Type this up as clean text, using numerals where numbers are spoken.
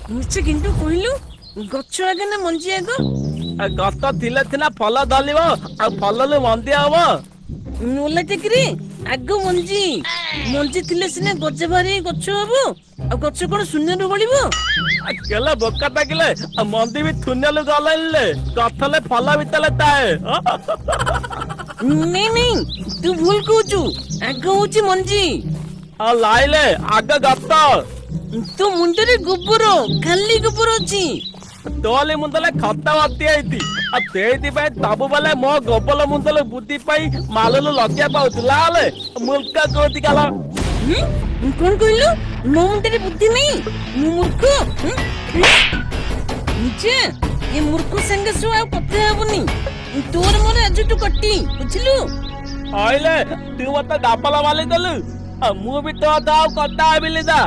ମିଛ କିନ୍ତୁ କହିଲୁ, ଗଛ ଆଗ ନା ମଞ୍ଜି ଆଗ? ଗତ ଥିଲେ ଥିଲା ଫଲ ଧଲିବ, ଆଉ ଫଲରୁ ମନ୍ଦି ହବ। ନୋଲା ଚାକିରି, ଆଗ ମଞ୍ଜି। ମଞ୍ଜି ଥିଲେ ସିନା ଗଛ ବାହାରି ଗଛ ହବ। ଆଉ ଗଛ କଣ ଶୂନ୍ୟରୁ ବଳିବ? କେଲେ ବୋକା ତାକିଲେ, ମନ୍ଦି ବି ଥୁନ୍ୟଲୁ ଗଲେଣିଲେ, ଗଥଲେ ଫଲ ଭିତରେ ଥାଏ। ନାଇଁ ନାଇଁ, ତୁ ଭୁଲ କହୁଛୁ, ଆଗ ହଉଛି ମଞ୍ଜି। ଆଉ ଲାଇଲେ, ଆଗ ଗତ। ତୋ ମୁଣ୍ଡରେ ଗୋବର, ଖାଲି ଗୋବର ଅଛି। ତୋଲି ମୁଣ୍ଡରେ ଖତ ଭର୍ତ୍ତି ହେଇଛି, ଆଉ ସେଇଥିପାଇଁ ସବୁବେଳେ ମୋ ଗୋବର ମୁଣ୍ଡରେ ବୁଦ୍ଧି ପାଇଁ ମାଲରୁ ଲଗିଆ ପାଉଥିଲା। ହେଲେ ମୂର୍ଖ କହୁଛି କାଲ। କଣ କହିଲୁ? ମୋ ମୁଣ୍ଡରେ ବୁଦ୍ଧି ନାହିଁ, ମୁଁ ମୂର୍ଖ? ନିଜେ ଏ ମୂର୍ଖ ସାଙ୍ଗେ ସହ ଆଉ କଥା ହେବନି। ତୋର ମୋର ଆଜିଠୁ କଟି, ବୁଝିଲୁ? ହଇଲେ, ତୁ ମତେ ଡାବଲ ମାଲି ଦେଲୁ, ଆଉ ମୁଁ ବି ତୋ ଆଉ କଥା ହେବିନି। ଦା।